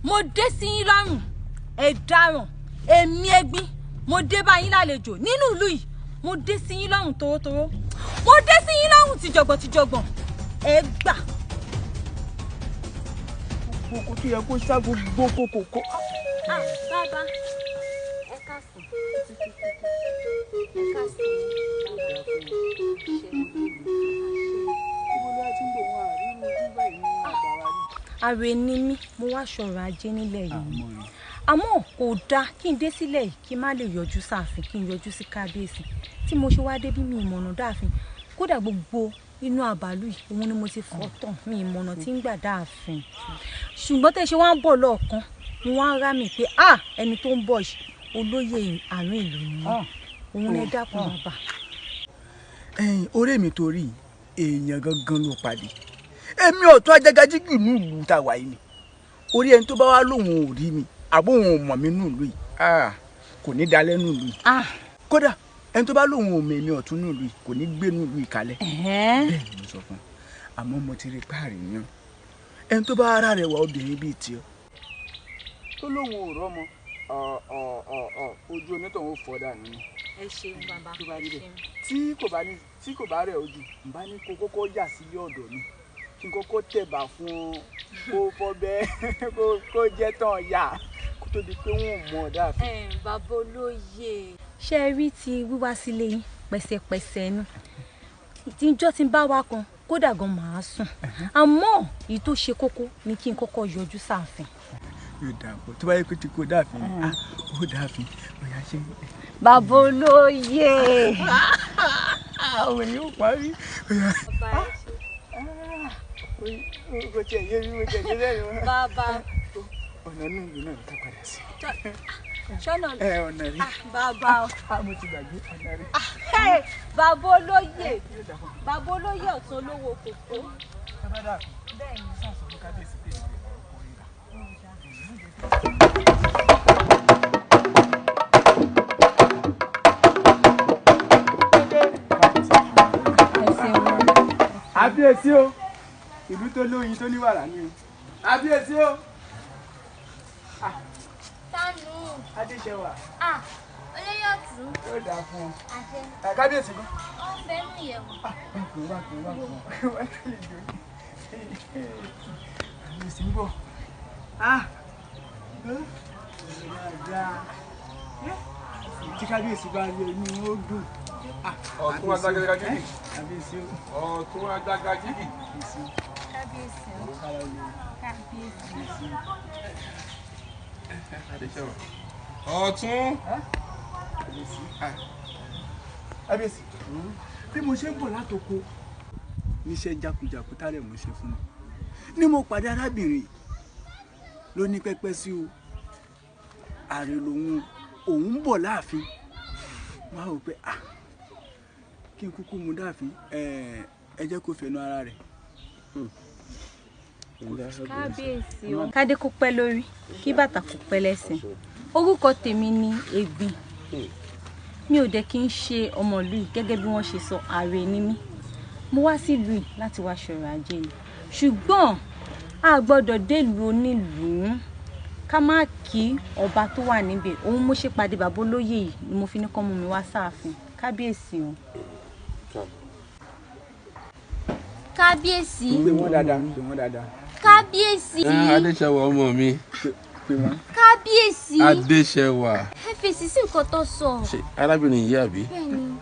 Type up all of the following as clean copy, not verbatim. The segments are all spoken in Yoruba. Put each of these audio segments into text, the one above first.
Mo dé sí yín lọ́rùn, ẹ dáràn, èmi Ẹ̀gbin, mo dé bá yín lálejò nínú ìlú yìí, mo dé sí yín lọ́rùn tòrótòró, mo dé sí yín lọ́rùn tìjọ̀gbọ̀n tìjọ̀gbọ̀n, ẹ gbà. Gbogbo tó yẹ kó sá gbogbo kókó. Bàbá ẹ káàsán. Ẹ káàsán. Ààrẹ ni mí, mo wá ṣọ̀rọ̀ ajé nílẹ̀ yìí. Àmọ́ kò dáa kí n dé sílẹ̀ yìí kí n má lè yọjú sáàfin, kí n yọjú sí kábíyèsí. Tí mo ṣe wá dé bí mi ìmọ̀nà dáàfin, kódà gbogbo inú àbálù yìí òun ni mo ti fọ́ tán, mi ìmọ̀nà tí ń gbà dáàfin. Ṣùgbọ́n tẹ́ ṣe wá ń bọ̀ lọ́ọ̀kan, mo wá ń rá mi pé ẹni tó ń bọ̀ yìí olóyè àárín ìlú ni òun ni. Ẹ dákun bàbá. Ẹ̀yin ọ̀rẹ́ mi, torí èèyàn gangan ló pàdé. Èmi ọ̀tún Ajágajìgì ní ìlú tá a wà yìí ni. Orí ẹni tó bá wá lóun ò rí mi àbó òun ò mọ̀ mí ní ìlú yìí, kò ní dalẹ́ ní ìlú yìí. Kódà ẹni tó bá lóun ò mọ̀ èmi ọ̀tún ní ìlú yìí kò ní gbé ní ìlú yìí kalẹ̀. Bẹ́ẹ̀ ni mo sọ fún un. Àmọ́ mo ti rí páàrí yan ẹni tó bá ara rẹ̀ wá obìnrin bíi tiẹ̀ tó lóun ò rọ́mọ, ojú onítọ̀hún ó fọ́ dànù ni. Ẹ ṣeun bàbá. Tó bá rí bẹ́ẹ̀, tí kò bá rẹ̀ ojú n bá ní kó kọ́kọ́ yà sílé ọ̀dọ̀ mi kí n kọ́kọ́ tẹ̀bà fún ọ, kó fọ́ bẹ́ẹ̀, kó jẹ́ tán yà kó tó di pé wọ́n ò mọ̀ ọ́ dáàfin. Bàbá olóyè, ṣé ẹ rí ti wíwá sílé yín pẹ̀sẹ̀pẹ̀sẹ̀ nu tíjọ́ tí ń bá wa kan, kódà gan màá sùn, àmọ́ èyí tó ṣe kókó ni kí n kọ́kọ́ yọjú sáàfin. Yóò dà pọ̀ tó bá yẹ kó ti kó dáàfin, ó dáàfin bóyá ṣe. Bàbá olóyè. Àwọn èèyàn ò parí. Kò tiẹ̀ yé mi, mo tiẹ̀ ṣe lẹ́yìn wọn. Bàbá. Ọ̀nà inú ìlú náà ká padà sí. Ṣọ́nà. Ẹ ọ̀nà rí. Bàbá o. Mo ti gbàgbé ọ̀nà rí. Bàbá olóyè, bàbá olóyè ọ̀tún olówó kòkó. Bàbá dàbí. Bẹ́ẹ̀ni. Sàṣọ fún kábíyèsí pé ìwé ọkùnrin rà. Àbíyèsí o, ìlú tó lóyin tó ní wàrà ni o. Àbíyèsí o. Tánú. Adéṣẹwà. Olóyè ọ̀tún. Yóò dáa fún ọ. Àṣẹ. Kábíyèsí gan. Ó ń bẹ nú ìyẹ̀wò. Wá pè wá pè wá pè wá. Kábíyèsí ń bọ̀. Tí kábíyèsí bá rí ẹni ó dùn. Ọ̀tún Ajágajìgì. Kábíyèsí o. Ọ̀tún Ajágajìgì. Kábíyèsí o. Kábíyèsí. Ọ̀tún. Kábíyèsí, bí mo ṣe ń bọ̀ látoko níṣẹ́ jákujàku tálẹ̀ mo ṣe fún mi ni mo pàdé arábìnrin ló ní pẹ́pẹ́ sí o, ààrẹ lòun, òun ń bọ̀ láàfin. Wọ́n á wò pé kí n kúkú mu dáàfin, ẹ jẹ́ kó fẹnu ara rẹ̀. Kábíyèsí o. Kádé kó pẹ́ lórí, kí bàtà kó pẹ́ lẹ́sẹ̀. Orúkọ tèmi ni Ẹ̀gbin. Mi ò dẹ̀ kí n ṣe ọmọ ìlú yìí gẹ́gẹ́ bí wọ́n ṣe sọ, ààrẹ ni mí. Mo wá sílùú yìí láti wá ṣọ̀rọ̀ ajé ni. Ṣùgbọ́n a gbọ́dọ̀ délùú onílùú ká má kí ọba tó wà níbẹ̀. Òun mo ṣe pàdé bàbá olóyè yìí ni mo fi ní kán mú mi wá sáàfin. Kábíyèsí o. Kábíyèsí. Pè wọ́n dáadáa, pè wọ́n dáadáa. Kábíyèsí. Adéṣẹwà ọmọ mi. Pè wọ́n. Kábíyèsí. Adéṣẹwà. Ẹ fèsì sí nǹkan tó sọ. Ṣé arábìnrin yìí àbí? Bẹ́ẹ̀ni.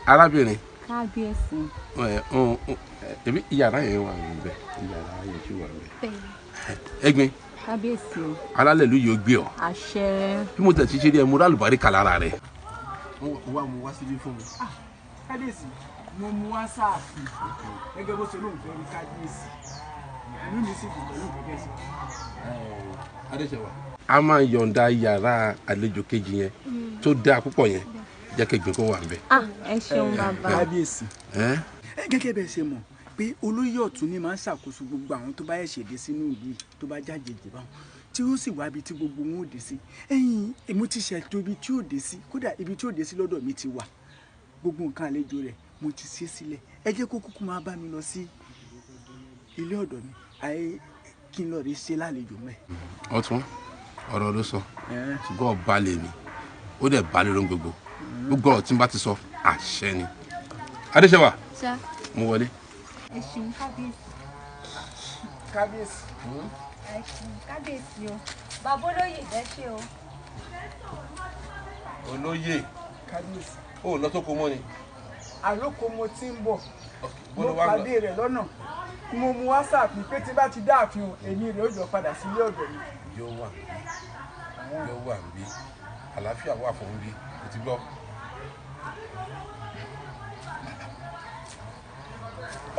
Arábìnrin. Kábíyèsí. Ẹbí ìyàrá yẹn wà níbẹ̀, ìyàrá yẹn ti wà níbẹ̀. Bẹ́ẹ̀ni. Ẹ̀gbin. Kábíyèsí o. Alálẹ̀ ìlú yóò gbé ọ. Àṣẹ. Bí mo tẹ̀ sí ṣe rí ẹ, mo rà àlùbáríkà lára rẹ. Wọ́n wá mu wá síbí fún mi. Kábíyèsí, mo mú wá sáàfin gẹ́gẹ́ bó ṣe lóun fẹ́ rí kábíyèsí, inú mi sì dùn pẹ̀lú gẹ́gẹ́ sí. Adéṣẹwà. A máa yọ̀ǹda yàrá àlejò kejì yẹn tó dáa púpọ̀ yẹn, jẹ́ kí Ẹ̀gbin kó wà níbẹ̀. Ẹ ṣeun bàbá. Kábíyèsí, gẹ́gẹ́ bẹ́ẹ̀ ṣe mọ̀ pé olóyè ọ̀tún ni máa ń ṣàkóso gbogbo àwọn tó bá ẹ̀ṣẹ̀ dé sínú ìlú yìí, tó bá jájèjì báwọn tí ó sì wá ibi tí gbogbo wọn ò dé sí. Ẹ̀yìn èmi ti ṣètò ibi tí ò dé sí, kódà ibi tí ò dé sí lọ́dọ̀ mi ti wà, gbogbo nǹkan àlejò rẹ̀ mo ti ṣe sílẹ̀. Ẹ jẹ́ kó kúkú máa bá mi lọ sí ilé ọ̀dọ̀ mi, àyè Kí n lọ rí ṣe lálejò mẹ́. Ọ̀tún ọ̀rọ̀ ló sọ ṣùgbọ́n ọba lè mi ó dẹ̀ bá lórí gbogbo gbogbo ọ̀rọ̀ tí n bá ti sọ àṣẹ ni. Adéṣẹwà mo wọlé. Ẹ ṣeun kábíyèsí. Kábíyèsí. Ẹ ṣeun kábíyèsí o bàbá olóyè ẹ ṣé o. Olóyè kábíyèsí. Ó lọ sóko mọ́ ni. Àlóko mo ti ń bọ̀ mo pàdé rẹ̀ lọ́nà mo mú wá sáàfin pé tí bá ti dá àfihàn èmi rẹ̀ ó jọ padà sílé ọ̀dọ̀ mi. Yóò wà níbí yóò wà níbí àlàáfíà wà fún bí o ti gbọ́.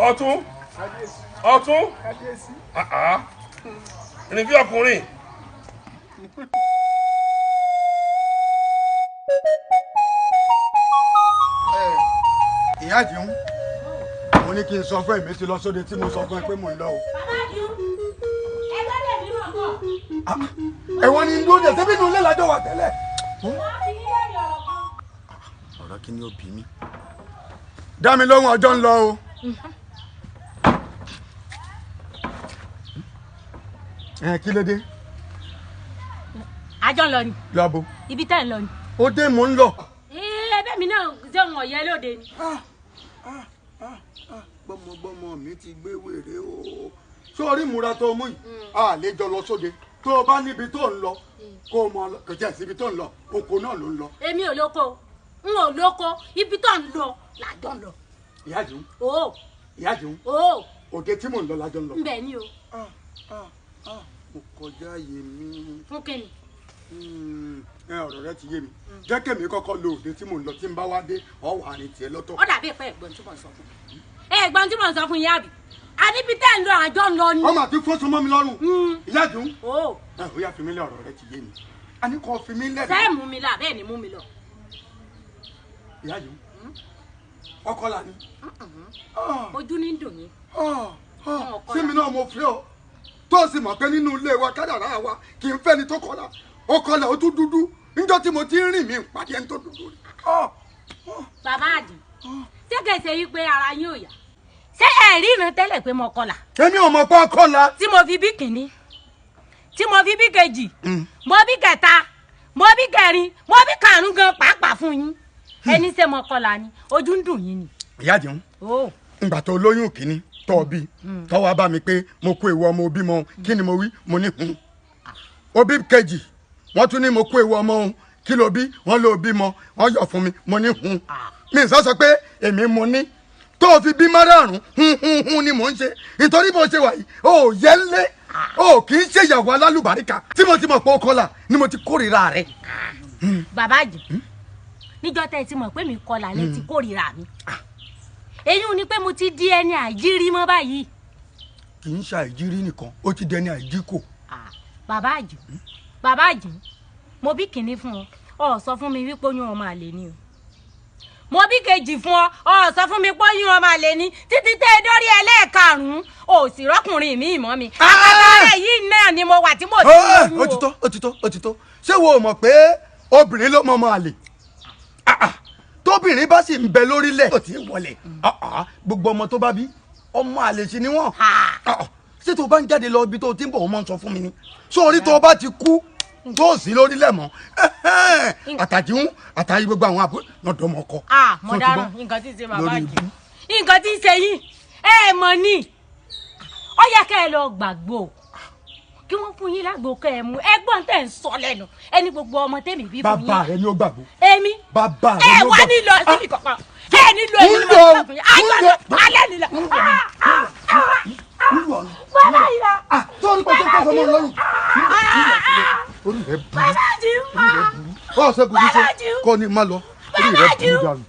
Ọ̀tún ọ̀tún rìn bí ọkùnrin. Ìyá àjẹun mo ní kí n sọ fún èmi ti lọ sóde tí mo sọ fún ẹ pé mò ń lọ o. Bàbá àjẹun ẹgbẹ́ lè mí náà bọ̀. Ẹ̀wọ̀n ni ndó jẹ sẹ́bí inú ilé lájọ wà tẹ́lẹ̀. Ọ̀rọ̀ kí ni ó bí mi. Dá mi lóhùn ọjọ́ ń lọ o. Ẹ kí ló dé. Àjọ ń lọ ni. Lọ́bù. Ibi tẹ́ ń lọ ni. Ó dé mò ń lọ. Ẹbẹ́ mi náà ṣé òun ọ̀yẹ́ lóde ni. Gbọ́mọgbọ́mọ mi ti gbé wèrè o. Sórí ìmúra tó mú yìí, a lè jọ lọ sóde. Tó o bá níbi tó ń lọ, kó o mọ kò jẹ́ síbi tó ń lọ, oko náà ló ń lọ. Èmi ò lóko, n ò lóko, ibi tó ń lọ làjọ ń lọ. Ìyá àjùn. O. Ìyá àjùn. O. Òde tí mò ń lọ lájọ ń lọ. Nbẹ ni o. Mo kọjá àyè mi. Fún kíni? Ẹ ọ̀rọ̀ rẹ ti yé mi. Jẹ́ kèmí kọ́kọ́ lo òde tí mò ń lọ tí ń bá wá dé ọ̀wà àrùn tiẹ̀ lọ́tọ̀. Ó dàbí ìpẹ́ ẹ̀gbọ́n tí mò ń sọ fún mi. Ẹ̀gbọ́n tí mò ń sọ fún yín àbí? Àníbi tẹ́ ń lọ àjọ ń lọ ni. Ọmọ àti fọ́sùn mọ́ mi lọ́rùn. Ìyá àjùn. O. Ẹ ò yá fi mí lé ọ̀rọ̀ rẹ ti yé mi. A ní kò fi mí lẹ̀. Sẹ́ẹ̀ mú mi lọ àbẹ́ẹ̀ ni mú mi lọ. Ìyá àjùn. Ọkọ là ni. Ojú ní dùn yín. Sí mi náà mo fi ọ tó sì mọ̀ pé nínú ilé wa kádàrá wa kì í fẹ́ni tó kọlà ó kọlà ó tún dúdú níjọ́ tí mo ti ń rìn mí pàdé ẹni tó dúdú rí. Bàbá àjùn ṣé kìí ṣe wípé ara yín ò yá ṣé ẹ rí ìran tẹ́lẹ̀ pé mo kọlà. Èmi ò mọ̀ pé ọkọ la. Tí mo fi bí kìíní tí mo fi bí kejì mo bí kẹta mo bí kẹrin mo bí karùn-ún gan pàápàá fún yín ẹni ṣe mo kọlà ni ojú ń dùn yín ni. Ìyá àjùn ìgbà tó lóyún kìíní tọ́ bí tọ́ wá bá mi pé mo kó ewu ọmọ òbí mọ kí ni mo wí mo ní hun òbí kejì wọ́n tún ní mo kó ewu ọmọ òun kí ló bí wọ́n ló bí mọ wọ́n yọ̀ fún mi mo ní hun mi sọ sọ pé èmi mo ní tó o fi bí márààrún hun hun hun ni mò ń ṣe nítorí bó ṣe wà yìí o ò yẹ ń lé o kì í ṣe ìyàwó alálùbáríkà tí mo ti mọ̀ pé ó kọlà ni mo ti kórìíra rẹ. Bàbá àjùn níjọ́ tẹ́ ẹ ti mọ̀ pé mi kọlà lẹ ti kórìíra mi èyí ni pé mo ti di ẹni àìjírí mọ́ báyìí. Kì í ṣe àìjírí nìkan ó ti di ẹni àìjíkò. Bàbá àjùn bàbá àjùn mo bí kìnní fún ọ ọ sọ fún mi wípé oyún ọmọ àlè ni o mo bí kejì fún ọ ọ sọ fún mi pé oyún ọmọ àlè ni títí tẹ́ ẹ dórí ẹlẹ́ẹ̀karùn-ún ò sì rọ́kùnrin mi ìmọ̀ mi. Àkàtà rẹ̀ yìí náà ni mo wà tí mo ti lóyún o. Ó ti tó ó ti tó ó ti tó ṣé wo mọ̀ pé obìnrin ló mọ ọmọ àlè tóbìnrin bá sì ń bẹ lórílẹ̀ ó ti wọlé gbogbo ọmọ tó bá bí ọmọ àlè sí ni wọ́n ṣé tó bá ń jáde lọ ibi tó ti ń bọ̀ wọ́n máa ń sọ fún mi ni sórí tó bá ti kú tó sì lórílẹ̀ mọ́ àtàjíhún àtàyí gbogbo àwọn àbúrò náà dọ́mọ kọ. Mo dáràn nǹkan tí ń ṣe bàbá jù nǹkan tí ń ṣe yín ẹ mọ̀ ni ó yẹ kẹ́ ẹ lọ gbàgbọ́ kí wọ́n fún yín lágbo kẹ́ ẹ mú ẹ̀gbọ́n tẹ̀ ń sọ lẹ́nu ẹni gbogbo ọmọ tèmi bí fún yín. Bàbá rẹ ni ó gbàgbọ́. Èmi. Bàbá rẹ ni ó gbàgbọ́. Ẹ wá nílò síbi kankan ẹ nílò èmi ni mo sọ fún yín àjọ alẹ́ nílò. Bàbá yìí lọ. Sọ́ọ́ni pẹ̀lú tó sọmọ lọ́rùn. Orí rẹ burú. Bàbá jù. Báwo ṣe burú ṣe kọ́ ni má lọ. Orí rẹ burú dànù.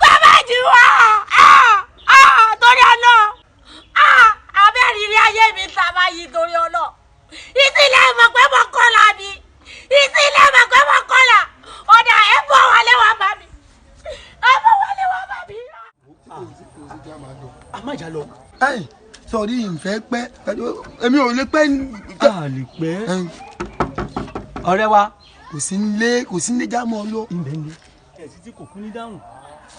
Bàbá jù wá torí ọ̀nà abẹ́rẹ́ ilé ayé mi sábà yìí torí ọ̀nà. Ìsìlẹ̀ mọ̀ pé mo kọlà mi ìsìlẹ̀ mọ̀ pé mo kọlà ọ̀dà ẹ̀ bọ̀ wálé wá bá mi ẹ̀ bọ̀ wálé wá bá mi. A má jà lọ. Ẹ̀yin sọrí ìfẹ́ pẹ́ èmi ò lè pẹ́. A lè pẹ́. Ọ̀rẹ́ wa. Kò sí nílé kò sí nílé já mọ́ ọ lọ. Ibẹ̀ ni. Ẹ̀sìn tí kò kú ní dáhùn.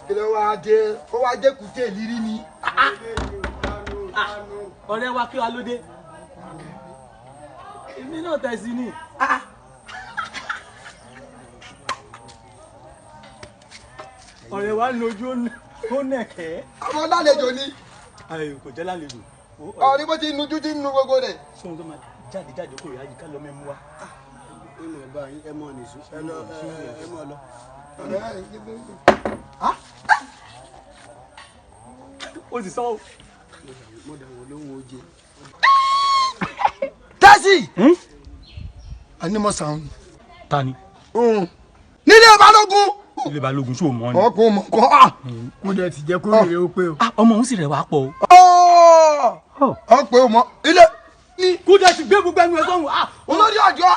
Kí ló wá dé ó wá dé kùtẹ́ ìlírí ni. Ọ̀rẹ́ wa kí wa ló dé. Èmi náà tẹ̀sí ni. Ọ̀rẹ́ wa ń lójú ó nẹ̀kẹ́. Àwọn lálejò ni. Ayò kò jẹ́ lálejò. Ọ̀rí bó ti nujú ti nu gbogbo rẹ̀. Sóhun tó máa jáde jáde kó rẹ̀ ayé ká lọ mẹ́mú wa. Ẹ mọ̀ bá yín, ẹ mọ̀ nìṣó, ẹ lọ, ẹ mọ̀ lọ. Ó sì sọ ọ́. Mo dà wọ́n lóhùn oje. Tẹ́sí. Anímọ̀ sàn. Ta ni? Nílé Balógun. Ilé Balógun ṣó mọ́ ni. Ọkùnrin mọ̀ kọ́ ah. Mo dẹ̀ ti jẹ́ kó rèé ó pé o. Ọmọ òun sì rẹ̀ wá pọ̀ o. Ọ pé o mọ ilé. Kúdẹ̀ ti gbé gbogbo ẹnu ẹ sọ́hun. Olórí ọ̀dọ́.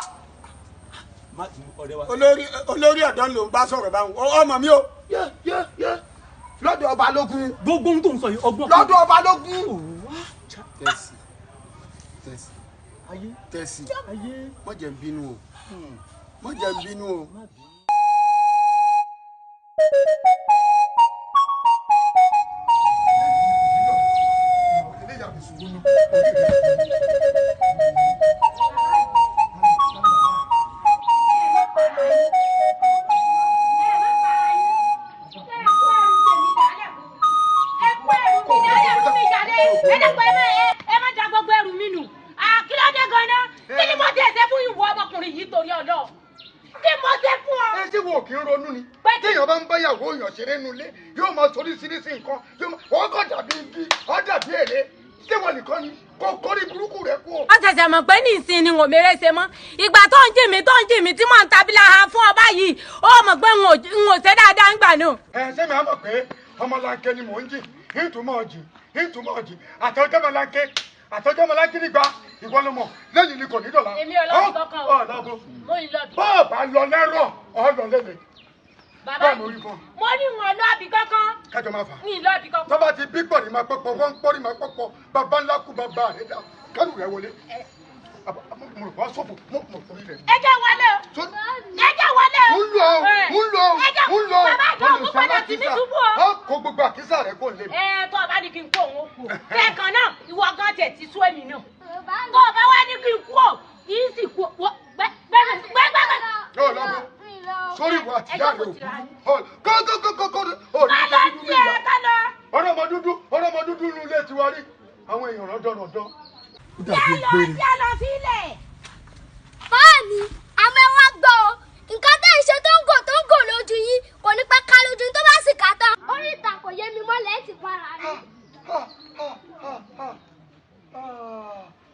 Olórí ọ̀dọ́ ló ń bá sọ̀rọ̀ báwọn ọmọ mi o. Lọ́dọ̀ Balógun. Gbogbo ohun tó ń sọ yìí ọgbọ́n. Lọ́dọ̀ Balógun. Tẹ̀sí tẹ̀sí tẹ̀sí má jẹ́ n bínú o, má jẹ́ n bínú o. Ṣeré nulẹ̀ yóò máa sọ oríṣiríṣi nǹkan, wọ́n kàn dàbí igi, wọ́n dàbí èrè, ṣé wọ́n nìkan ni kò kórí burúkú rẹ̀ kú o. Wọ́n ṣẹ̀ṣẹ̀ mọ̀ pé ní ìsìn ni wọ́n mèrè ṣe mọ́. Ìgbà tó ń jì mí tó ń jì mí tí mò ń tabila ha fún ọ báyìí, ó mọ̀ pé n ò ṣe dáadáa ń gbà náà. Ẹ ṣé mi á mọ̀ pé ọmọlanke ni mò ń jì, ìtumọ̀ jì, ìtumọ̀ jì, àtọ́jọ́mọlanke, àtọ́jọ́mọlanke nígbà ìwọ ló mọ̀ lẹ́yìn ni kò ní dọ̀la. Èmi ò lọ́ọ̀bì kankan o. Mo ì lọ́ọ̀bì. Bọ́ọ̀ bá lọ lẹ́rọ̀ ọ̀ lọ lẹ́lẹ̀. Bàbá mi, mo ní wọn lọ́ọ̀bì kankan. Kájọ máa fà. Ní lọ́ọ̀bì kankan. Tọ́ba ti bí pọ̀rí máa pọ̀pọ̀, wọ́n ń pọ̀rí máa pọ̀pọ̀, bàbá ńlá kú bàbá rẹ̀ dá. Kẹ́rù rẹ̀ wọlé. Mo rò wá sọ́fù, mo rò orí rẹ̀. Ẹ jẹ́ wọlé o. Ẹ jẹ́ wọlé o. Ń lọ o, ń lọ o, ń lọ o. Bàbá àjọ òkú padà tì mí ṣubú o. Ó kó gbogbo àkísà rẹ̀ kó lé mi. Ẹ tó o bá ní kí n kó òun ó kú o. Kẹ̀kàn náà, ìwọ gan tẹ̀ ti sú èmi náà. Tó o bá wá ní kí n kú o, yìí sì kú o. Gbẹ́gbẹ́gbẹ́. Yóò lọ́bọ̀ sórí ìwà àtijọ́ rẹ̀ o. Kókókókókó. Kálọ̀ tiẹ̀ kálọ̀. Ọlọ́mọ dúdú, ọlọ́mọ dúdú inú ilé tiwa rí. Àwọn èèyàn rọ́dọ̀rọ̀dọ̀. Jálọ jálọ sílẹ̀. Báàmì, àmọ́ ẹ wá gbọ́ o, nǹkan tẹ́ ń ṣe tó ń gò tó ń gò lójú yín kò ní pẹ́ ká lójú tó bá sì ká tán. Orí ìtàn kò yé mi mọ́ lẹ́yìn tí para mi.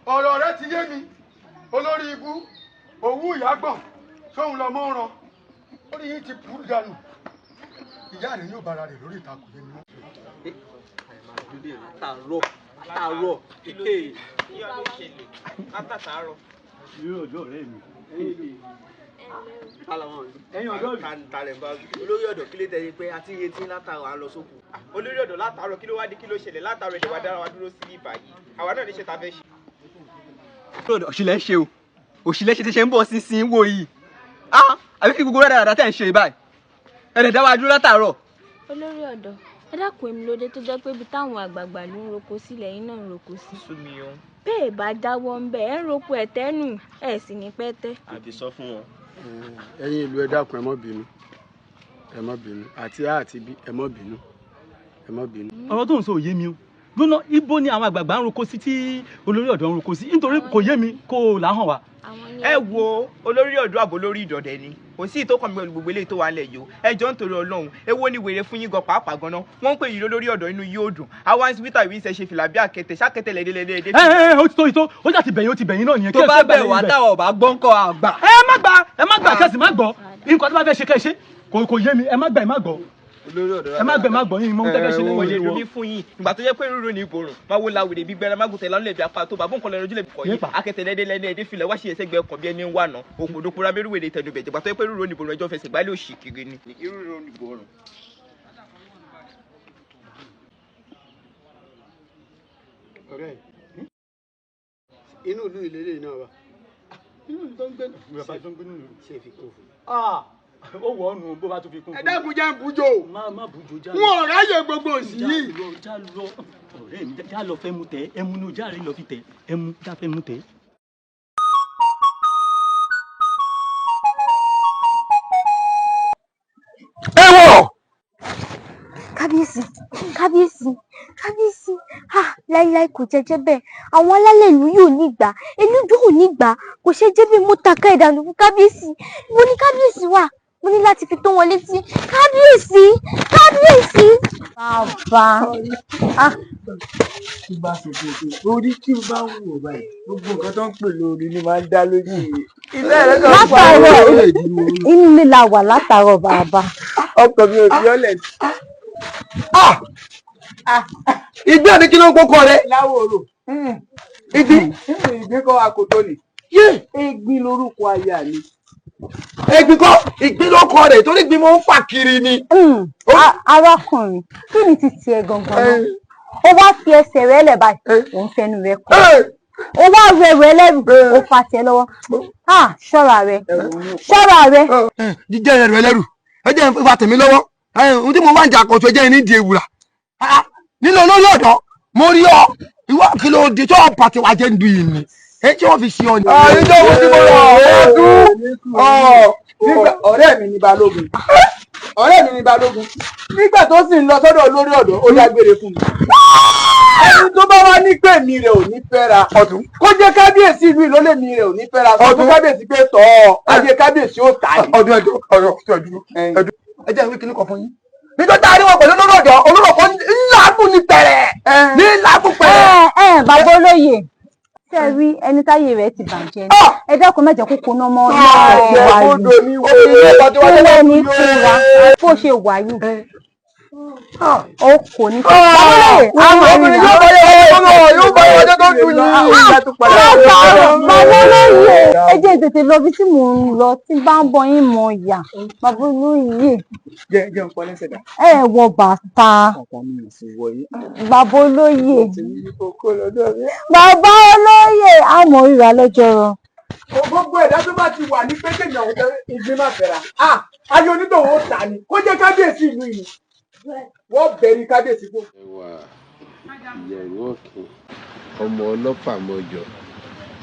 Ọ̀rọ̀ rẹ ti yé mi, olórí ibú, òwú ìyágbọ̀n, sóhun lọmọ ń ran. Orí yín ti burú dànù. Ìyá rẹ̀ yóò bára rẹ̀ lórí ìtàkùn yé mi mọ́. Látàárọ̀ látàárọ̀ kéèké. Kí ló ṣẹlẹ̀ látàárọ̀? Irú ọjọ́ ọ̀rẹ́ mi. Ẹ̀yin ọ̀dọ́ mi. Talẹ̀ bá olórí ọ̀dọ́ kí ló tẹ̀ pé a ti retí látàárọ̀ à ń lọ sóko. Olórí ọ̀dọ́ látàárọ̀ kí ló wá dé, kí ló ṣẹlẹ̀ látàárọ̀ ẹ̀dẹ̀ wá dára wa dúró sí ibà yìí. Àwa náà ní ṣe ta fẹ́ ṣe. Òṣìlẹ̀ ṣe o, òṣìlẹ̀ ṣe ti ṣe ń bọ̀ sínsìn wò yìí. Àbí kí gbogbo rẹ̀ dáadáa tẹ̀ ń ṣe báyìí. Ẹ̀dẹ̀ dá wa dúró látàárọ̀. Olórí ọ̀dọ́, ẹ dákun, èmi lóde tó jẹ́ pé ibi táwọn àgbààgbà ló ń roko sílẹ̀ yín náà ń roko sí. Bẹ́ẹ̀ bá dáwọ́ ń bẹ̀ ẹ́ ń roko ẹ̀tẹ́ nù, ẹ̀ sì ní pẹ́tẹ́. Àti sọ fún wọn. Ẹ̀yin ìlú ẹ dákun, ẹ má bínú, ẹ má bínú, àti A àti B, ẹ má bínú, ẹ má bínú. Ọ̀rọ̀ tó ń sọ ò yé mi o. Gbóná ibo ni àwọn àgbààgbà ń roko sí tí olórí ọ̀dọ́ ń roko sí, nítorí kò yé mi kó o là hàn wá. Ẹ wo olórí ọ̀dọ́ àbò lórí ìdọ̀dẹ̀ ni kò sí ìtókàn mi pẹ̀lú gbogbo eléyìí tó wà nílẹ̀ yìí o. Ẹ jọ̀ọ́ nítorí Ọlọ́run, èwo ni wèrè fún yín gan pàápàá gan-an wọ́n ń pè yín lórí ọ̀dọ́, inú yóò dùn. Àwa ń wíta ìwé ìṣẹ̀ ṣe fìlà bí àkẹtẹ̀ ṣàkẹtẹ̀ lẹ́dẹ́lẹ́dẹ́. Ẹ ẹ ó ti tó ìtó, ó jà ti bẹ̀yìn, ó ti bẹ̀yìn náà nìyẹn. Tó bá bẹ̀ wá táwọn ò bá gbọ́ ńkọ́ àgbà. Ẹ má gbà, ẹ má gbà, kẹ́sì má gbọ́. Nǹkan tó bá fẹ́ ṣe kẹ́ ṣe, kò yé mi, ẹ má gbà, ẹ má gbọ́. Ẹ má gbẹ má gbọ́ yín mọ tẹ́fẹ́ ṣe lẹ́yìn ìwọ. ìwọ. Kò lè fún yín ìgbà tó jẹ́ pé rúru ní ìborùn máa wo lawèrè bí gbẹrẹ mágùn tẹ̀lé lálẹ́ bí apá tó bàbá nǹkan lẹ́nu ojúlẹ̀ kọ̀ yìí akẹ́tẹ̀lẹ́dẹ́ lẹ́nu ẹ̀dẹ́ filẹ̀ wá sí ẹsẹ̀ gbẹ ọkàn bí ẹni ń wà náà òpòdókòrò abẹ́rúwèrè tẹnubẹ̀jẹ̀ ìgbà tó jẹ́ pé rúru ní ìborùn ẹjọ́ fẹsẹ̀ gbálẹ̀ òṣì kiri ni. Rúru ní ìborùn. Ọ̀rẹ́, inú ìlú ìlélẹ̀ náà wà. Inú ìlú tó ń gbé nù. Ṣé fi kún fún. Ó wọ̀ ọ́ nù bó bá tún fi kún. Ẹ dákun, jẹ́ ń bùjọ. Má bùjọ já. N ò ráyè gbogbo òsì yìí. Já lọ ọ̀rẹ́ mi, já lọ fẹ́ mu tẹ ẹmu ní ojú àárẹ̀ lọ fi tẹ ẹmu já fẹ́ mu tẹ. Ewọ. Kábíyèsí, kábíyèsí, kábíyèsí, ah, láíláí kò jẹ́jẹ́ bẹ́ẹ̀. Àwọn alálẹ̀ ìlú yóò ní gbà, ìlú yóò ní gbà. Kò ṣe jẹ́ bí mo tàka ìdànù fún kábíyèsí. Mo ní kábíyèsí wà, mo ní láti fi tó wọn létí. Kábíyèsí, kábíyèsí. Bàbá. Ah. Tí bá sọ fún ọ pé orí tí o bá ń wò báyìí, gbogbo nǹkan tó ń pè lórí ni máa ń dá lójú yìí. Látàárọ̀ inú ilé la wà látàárọ̀ bàbá. Ọkàn mi ò fi ọ́lẹ̀. Ìgbé àní kí ló ń kókó rẹ. Láwòrò. Ìgbín. Ìgbín kọ́ akoto ni. Egbin lorúkọ aya mi. Egbin kọ́, ìgbín ló kọ rẹ̀ torí ìgbín mo ń fà kiri ni. Arákùnrin, kí ni ti tiẹ̀ gangan náà? Ó wá fi ẹsẹ̀ rẹ̀ lẹ̀ báyìí, òun fẹnu rẹ̀ kọ́. Ó wá rẹ ẹrù ẹlẹ́rù, ó fa tiẹ̀ lọ́wọ́. Ṣọ́ra rẹ, ṣọ́ra rẹ. Jíjẹ́ ẹrù ẹlẹ́rù, ẹ jẹ́ ìfà tèmi lọ́wọ́. Ohun tí mo máa ń jà kọ̀tù ẹ jẹ́ ní di ewùrà. Nínú olórí ọ̀dọ́, mo rí ọ, ìwọ kí ló dé tí wọ́n pàtẹ wá jẹ́ ń du yìí ni? Ẹ tí wọ́n fi ṣe ọ ni. Ìjọ wo ti mo rọ̀ ọdún? Ọ̀rẹ́ mi ni Balógun. Ọ̀rẹ́ mi ni Balógun. Nígbà tó sì ń lọ sọ́dọ̀ olórí ọ̀dọ́, ó dágbére fún mi. Ẹni tó bá wá ní pé mi rẹ̀ ò ní fẹ́ra. Kó jẹ́ kábíyèsí ìlú ìlólè mi rẹ̀ ò ní fẹ́ra. Sọ fún kábíyèsí pé tọ́ ọ, ayé kábíyèsí ó tà ní. Ọdún ẹjọ́ ọ̀rọ̀ ẹdúró ẹdúró. Ẹ jẹ́ ìwé kìíní kan fún yín. Níjọ́ tá a rí wọn pẹ̀lú olórí ọ̀dọ́, olórí ọ̀dọ́ ńláàgùn ní pẹ̀rẹ̀. Ní ńláàgùn pẹ̀rẹ̀. Ẹ bàbá olóyè, ṣé ẹ rí ẹni táyé rẹ̀ ti bàjẹ́ ni? Ẹ dákun, má jẹ́ kó koná mọ́ wà yìí. Kó wẹ́ni fúnra bó ṣe wà yìí. Ó kò ní fún bàbá olóyè, a máa rí Obìnrin yóò bá yẹ yóò bá yẹ ọjọ́ tó dùn yìí. Látàárọ̀ bàbá olóyè, ẹ jẹ́ tètè lọ bí tí mò ń lọ, tí bá ń bọ̀ yín mọ̀ yà. Bàbá olóyè. Jẹ́ jẹ́ ń pọ́ lẹ́sẹ̀ dá. Ẹ wọ bàtà. Bàtà mi ò sì wọ yìí. Bàbá olóyè. Kókó lọ́dọ̀ mi. Bàbá olóyè, a mọ̀ ríra lọ́jọ́ rọ. Gbogbo ẹ̀dá tó bá ti wà ní pé kéèyàn àwọn ìgbín máa fẹ́ra. Ayé onítọ̀hún ó tà ní. Kó jẹ́ kábíyèsí ìlú yìí. Wọ́n bẹ̀rù kábíyèsí fún. Ẹwà ìyẹ̀rù ọ̀kìn, ọmọ ọlọ́pàá mọ̀jọ,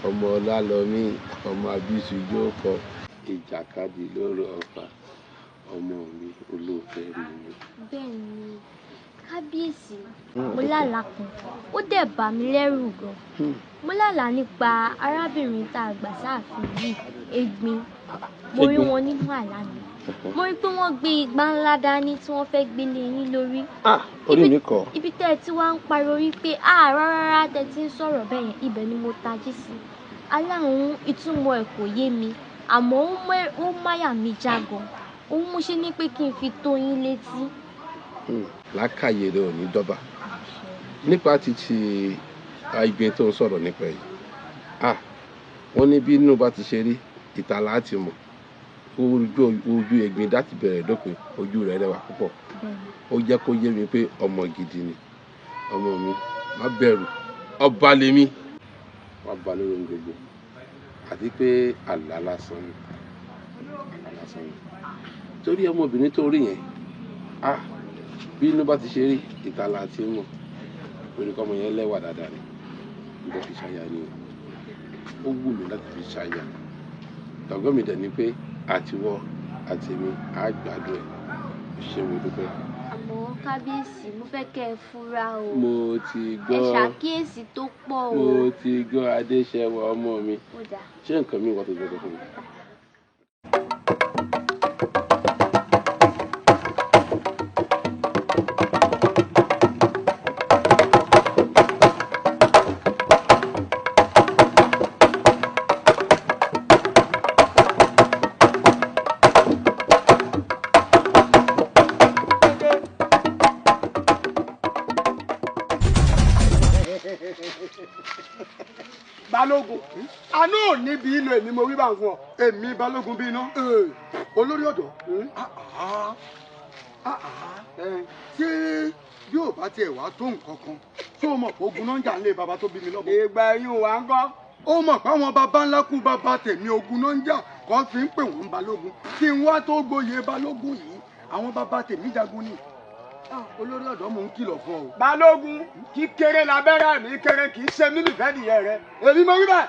ọmọ ọlálọ́mí, ọmọ abíṣujókọ, ìjàkadì lóru ọ̀fà, ọmọ mi olóòfẹ́ rí mi. Bẹ́ẹ̀ ni kábíyèsí, mo lálàá kan, ó dẹ̀ bà mí lẹ́rù gan. Mo lálàá nípa arábìnrin tá a gbà sáàfin yìí, Egbin. Mo rí wọn nínú àlá mi. Mo rí pé wọ́n gbé igbá ńlá dání tí wọ́n fẹ́ gbélé yín lórí. Orí mi kọ. Ibi tẹ́ ẹ ti wá ń pariwo wípé a rárá tẹ́ ti ń sọ̀rọ̀ bẹ́ẹ̀ yẹn, ibẹ̀ ni mo tají sí. Aláhùn ìtumọ̀ ẹ̀ kò yé mi, àmọ́ ó máyà mi já gan. Òun mo ṣe ní pé kí n fi tó yín létí. Làákàyè rẹ ò ní dọ́bà. Nípa ti Ìgbín tó ń sọ̀rọ̀ nípa yìí. Wọ́n ní bí inú bá ti ṣe rí, ìta láti mọ̀. Ojú Egbin láti bẹ̀rẹ̀ dópin, ojú rẹ̀ rẹwà púpọ̀. Ó jẹ́ kó yé mi pé ọmọ gidi ni. Ọmọ mi, má bẹ̀rù, ọba lèmi. Wọ́n ba lórí ohun gbogbo. Àti pé àlá lásán ni. Àlá lásán ni. Torí ọmọbìnrin tó rí yẹn, bí inú bá ti ṣe rí, ìta láti mọ̀. Torí kọ́mọ yẹn lẹ́wà dáadáa ni. Mo fẹ́ fi ṣaya ni o. Ó wù mí láti fi ṣaya. Tọ̀gọ́ mi dẹ̀ ni pé àtiwọ́ àti mi á gbádùn ẹ̀. Ṣé mo dúpẹ́? Àmọ́ kábíyèsí, mo fẹ́ kẹ́ ẹ fura o. Mo ti gbọ́. Ẹ ṣàkíyèsí tó pọ̀ o. Mo ti gbọ́ Adéṣẹ́wà ọmọ mi. Ó dáa. Ṣé nǹkan mi wà tó gbọ́dọ̀ fún mi? Balógun, àánú ò níbi ìlò èmi mo wí bá ń fún ọ. Èmi Balógun bí iná. Olórí ọ̀dọ́, ṣé yóò bá tiẹ̀ wá tó nǹkan kan tó mọ̀ pé ogun náà ń jà nílé bàbá tó bí mi lọ́mọ. Ìgbà yín wà ń kọ́. Ó mọ̀ pé àwọn bàbá ńlá kú bàbá tèmi ogun náà ń jà kọ́ fi ń pè wọ́n Balógun. Kí n wá tó gboyè Balógun yìí, àwọn bàbá tèmi jagun ni. Olórí ọ̀dọ́, mò ń kìlọ̀ fún ọ. Balógun, kí kéré labẹ́rẹ́ mi kéré kì í ṣe mímì fẹ́ nìyẹn rẹ. Èmi mo wí bẹ́ẹ̀.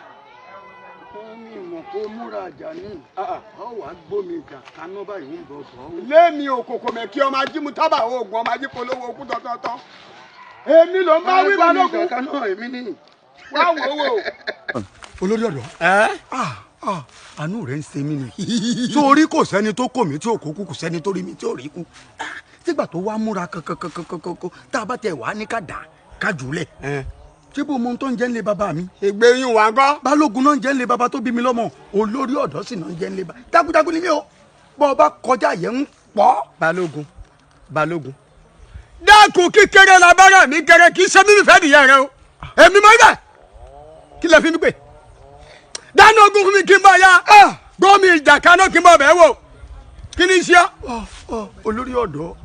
Mi mọ̀ mọ̀ kó múra àjà ní ọ wà á gbómi ìjà kaná báyìí ń bọ̀ bọ̀. Lémi òkòkò mẹ́kí ọmọ ajímú tábà oògùn ọmọ ajípolówó okú tọ́tọ́tọ́. Èmi ló ń bá wí balógun. Èmi ní. Wá wò ó wò. Olórí ọ̀dọ́, àánú rẹ̀ ń ṣe mí ni. Sórí kò sẹ́ni tó kò mí tí ò kó kú, kò sẹ́ni tó rí mi tí ò rí kú. Sígbà tó wá múra kankankankankan tá a bá tẹ wàá ní ká dà ká jùlẹ̀. Ṣé bó mo tó ń jẹ́ ń lé bàbá mi. Ìgbé yín wà ń kọ́. Balógun náà ń jẹ́ ń lé bàbá tó bí mi lọ́mọ, olórí ọ̀dọ́ sì náà ń jẹ́ ń lé bàbá. Takuntakun ni mí o, bọ́ ọ bá kọjá yẹn ń pọ̀. Balógun, balógun. Dákun, kíkéré la bára mi kéré, kì í ṣe mímí fẹ́ nìyẹn rẹ o. Èmi mọ̀ ibẹ̀ kí lè fi mí pè. Dáná ogun fún mi kí n bá ya. Gbọ́ mi ìjà kaná kí n bá bẹ́ẹ̀ wò. Kí ni iṣẹ́? Olórí ọ̀dọ́,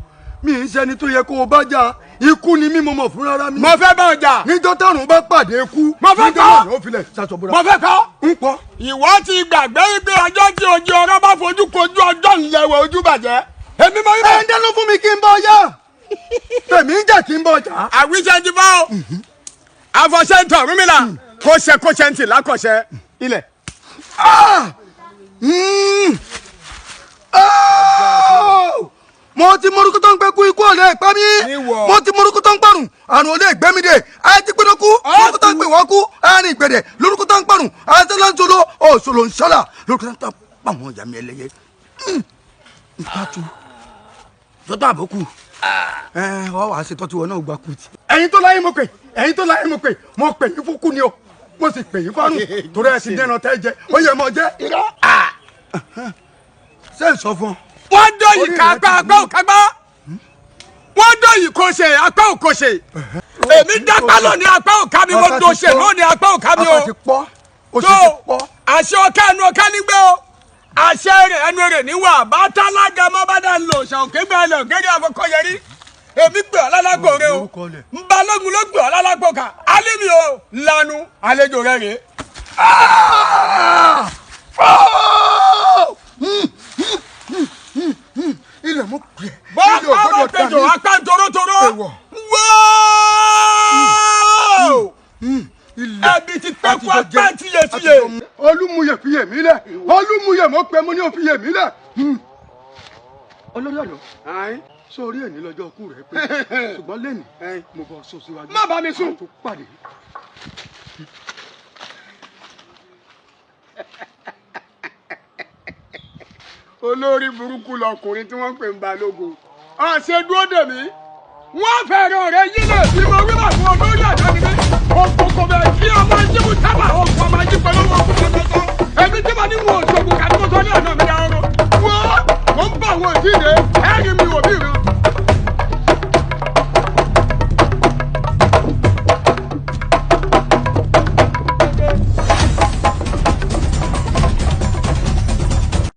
mi ń ṣẹni tó yẹ kó o bá jà. Ikú ni mí, mo mọ̀ fúnra ra mi. Mo fẹ́ bá ọ jà. Níjọ́ tárùn bá pàdé ikú. Mo fẹ́ kọ́. Níjọ́ náà ó filẹ̀ ṣàṣọ̀bọ̀ra. Mo fẹ́ kọ́. Ń pọ̀. Ìwọ ti gbàgbé wípé ọjọ́ tí ojú ọ̀rọ̀ bá fojú kojú ọjọ́ ńlẹ̀wẹ̀ ojú bàjẹ́. Èmi mọ̀ wípé. Ẹ ń dáná fún mi kí n bọ́ yá. Tèmi ń jà kí n bọ́ jà. Àwíṣẹ́ ti fọ́ o. Àfọ̀ṣẹ́ ń tọ̀ Ọ̀rúnmìlà. Kóṣe kóṣe ń tì lákọ̀ṣẹ́ ilẹ̀. Mo ti morúkú tó ń pẹ́ kú, ikú ò lè pa mí. Mo ti morúkú tó ń parùn, àrùn ò lè gbé mi dé. Àti gbẹdọkú lórúkú tó ń pè wọ́n kú, àárín ìgbẹ̀dẹ̀ lórúkú tó ń parùn, àtẹlẹ́sọ̀lọ́ òṣòlò ń ṣọlá lórúkú tó ń pa àwọn ìyá mi ẹlẹ́yẹ. Ìtàtú sọ́tọ̀ àbókù ẹ wọ́n wàá ṣe tọ́tù wọn náà gba kú ti. Ẹ̀yin tó láyé mo pè, ẹ̀yin tó láyé mo pè, mo pè yín fún kú ni o, mo sì pè yín fárùn torí ẹ ti dẹ́ran tẹ́ jẹ, ó yẹ mọ jẹ́. Ṣé n sọ fún ọ? Wọ́n dọ̀yìn ká apá apá ò kágbá, wọ́n dọ̀yìn kò ṣe apá ò kò ṣe. Èmi dápá lónìí, apá ò ká mi. Mo do ṣe lónìí, apá ò ká mi o. Tó àṣẹ ọ̀ká ẹnu ọ̀ká nígbẹ́ o, àṣẹ rẹ̀ ẹnu rẹ̀ níwà bàtàlágà mọ́ bá dà ń lò ṣàǹkè gbẹ́ ẹ lọ gẹ́gẹ́ àfọkọ́yẹrí. Èmi gbé ọ lálágbó rẹ o, nbalógun ló gbé ọ lálágbó ká alẹ́ mi o lanu àlejò rẹ rèé. Ilẹ̀ mú pè é. Bọ́ọ̀pá bá tẹ̀jọ́ apá torótoró wóò ẹbí ti pẹ́kú apá tiyetiye. Olúmúyẹ fi yè mí lẹ̀, olúmúyẹ mo pẹ́ mo ní o fi yè mí lẹ̀. Olórí ọ̀dọ́, sórí èní lọ́jọ́ kú rẹ̀ pé, ṣùgbọ́n lẹ́nìí mo bọ̀ sún síwájú. Má bá mi sùn. Tó pàdé. Olórí burúkú lọkùnrin tí wọ́n ń pè ń balógun. Ọ̀sẹ̀ dúró dè mí, wọ́n fẹ́ràn rẹ yílẹ̀ bí mo wí bá fún olórí àjọ ni mí. Òkòkò bẹ̀ kí ọmọ ajímú sábà òkú ọmọ ají pẹ̀lú owó òkú tọ̀tọ̀tọ̀. Èmi tí mo ní wọn ò ṣògùn kàdí mo sọ ní ọ̀nà mi dáhùn. Wọ́n mo ń bọ̀ wọn ò tí ì dé.